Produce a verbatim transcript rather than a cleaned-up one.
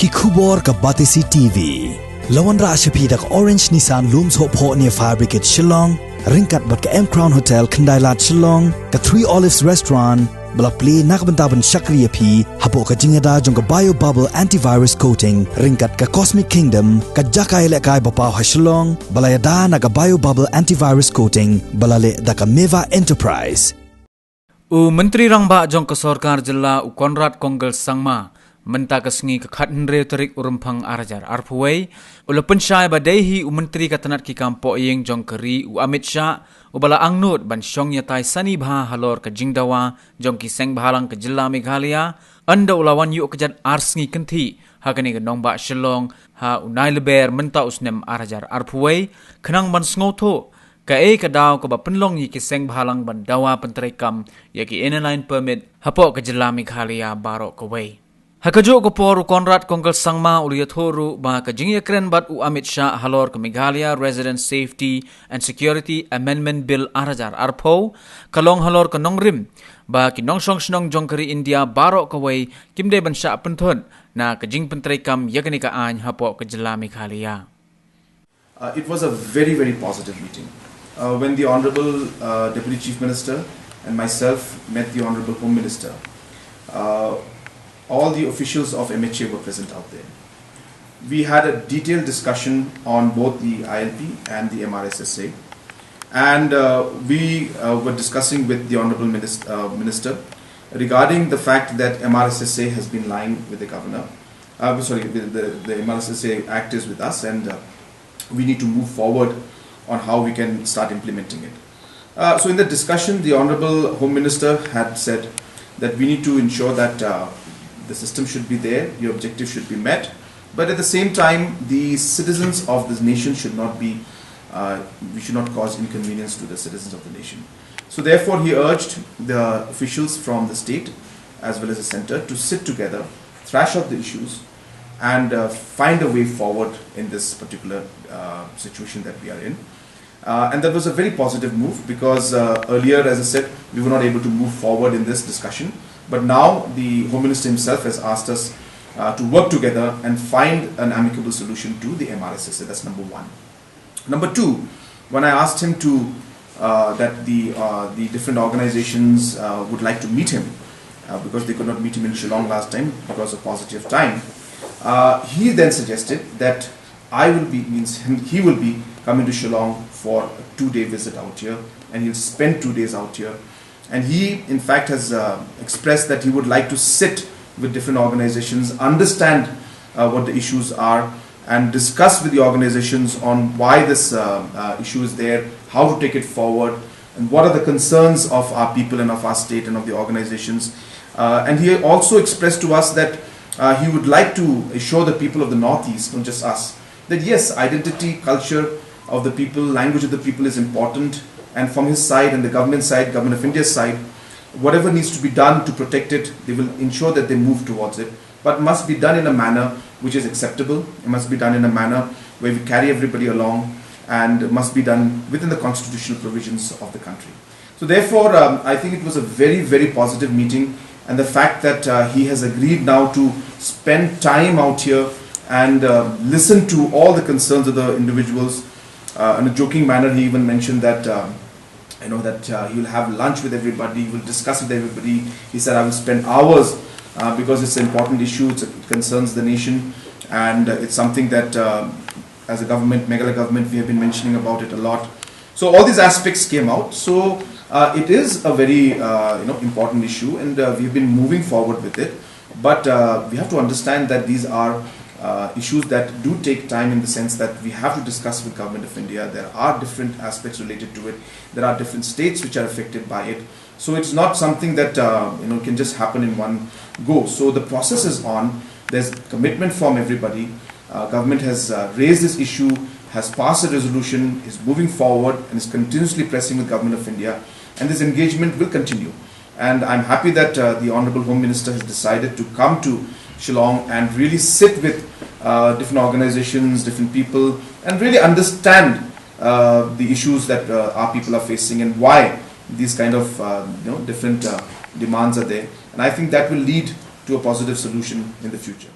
Ki khubor ka Batesi T V. La wanrah sha phi da ka Orange Nissan Looms Hophoh near Fire Brigade Shillong, ryngkat bad ka M Crown Hotel Khyndailad Shillong, ka Three Olives Restaurant, ba la plie na ka bynta ban shakri ïa phi hapoh ka jingïada jong ka Bio Bubble Antivirus Coating, ryngkat ka Cosmic Kingdom, ka jaka ïalehkai ba paw ha Shillong, ba la ïada na ka Bio Bubble Antivirus Coating, ba la leh da ka Meva Enterprise. U Myntri Rangbah jong ka Sorkar Jylla u Conrad Kongkal Sangma, mynta ka sngi ka khathynriew tarik u Rymphang arhajar arphew wei, u la pynshai ba dei hi u Myntri ka tnat ki kam pohïing jong ka ri u Amit Shah, uba la angnud ban shong ïatai sani bha halor ka jingdawa jong ki seng bhalang ka Jylla Meghalaya, ynda u la wan ïuh kjat ar sngi kynthih ha kane ka nongbah Shillong ha u Nailaber mynta u snem arhajar arphew wei, khnang ban sngewthuh kaei ka daw kaba pynlong ïa ki seng bhalang ban dawa pyntreikam ïa ki Inner Line Permit hapoh ka Jylla Meghalaya baroh kawei. Ha kajuh ka por u Conrad Kongkal Sangma u la ïathuh ruh ba ka jingïakren bad u Amit Shah halor ka Meghalaya Resident Safety and Security Amendment Bill arhajar arphew ka long halor ka nongrim ba ki nongshong shnong jong ka ri India baroh kawei kim dei ban shah pynthut na ka jingpyntreikam ïa kane ka aiñ hapoh ka Jylla Meghalaya. Uh, it was a very, very positive meeting. Uh, when the Honorable uh, Deputy Chief Minister and myself met the Honorable Home Minister, uh, all the officials of M H A were present out there. We had a detailed discussion on both the I L P and the M R S S A. And uh, we uh, were discussing with the Honorable Minister, uh, Minister regarding the fact that M R S S A has been lying with the governor. Uh, sorry, the, the, the M R S S A Act is with us, and uh, we need to move forward on how we can start implementing it. Uh, so in the discussion, the Honorable Home Minister had said that we need to ensure that uh, the system should be there, your objective should be met, but at the same time, the citizens of this nation should not be, uh, we should not cause inconvenience to the citizens of the nation. So therefore, he urged the officials from the state as well as the center to sit together, thrash out the issues, and uh, find a way forward in this particular uh, situation that we are in. Uh, and that was a very positive move because uh, earlier, as I said, we were not able to move forward in this discussion. But now the Home Minister himself has asked us uh, to work together and find an amicable solution to the M R S S A. That's number one. Number two, when I asked him to uh, that the uh, the different organizations uh, would like to meet him uh, because they could not meet him in Shillong last time because of paucity of time. Uh, he then suggested that I will be means him, he will be coming to Shillong for a two-day visit out here, and he'll spend two days out here. And he, in fact, has uh, expressed that he would like to sit with different organizations, understand uh, what the issues are, and discuss with the organizations on why this uh, uh, issue is there, how to take it forward, and what are the concerns of our people and of our state and of the organizations. Uh, and he also expressed to us that uh, he would like to assure the people of the Northeast, not just us, that yes, identity, culture of the people, language of the people is important. And from his side and the government side, Government of India's side, whatever needs to be done to protect it, they will ensure that they move towards it, but must be done in a manner which is acceptable. It must be done in a manner where we carry everybody along, and must be done within the constitutional provisions of the country. So therefore, um, I think it was a very, very positive meeting, and the fact that uh, he has agreed now to spend time out here and uh, listen to all the concerns of the individuals. Uh, in a joking manner, he even mentioned that uh, you know that uh, he will have lunch with everybody, he will discuss with everybody. He said, "I will spend hours uh, because it's an important issue. It's a, it concerns the nation, and uh, it's something that, uh, as a government, Meghalaya government, we have been mentioning about it a lot." So all these aspects came out. So uh, it is a very uh, you know important issue, and uh, we've been moving forward with it. But uh, we have to understand that these are uh, issues that do take time, in the sense that we have to discuss with Government of India. There are different aspects related to it. There are different states which are affected by it. So it's not something that uh, you know can just happen in one go. So the process is on. There's commitment from everybody. Uh, government has uh, raised this issue, has passed a resolution, is moving forward, and is continuously pressing with Government of India. And this engagement will continue. And I'm happy that uh, the Honorable Home Minister has decided to come to Shillong and really sit with uh, different organizations, different people, and really understand uh, the issues that uh, our people are facing and why these kind of uh, you know different uh, demands are there. And I think that will lead to a positive solution in the future.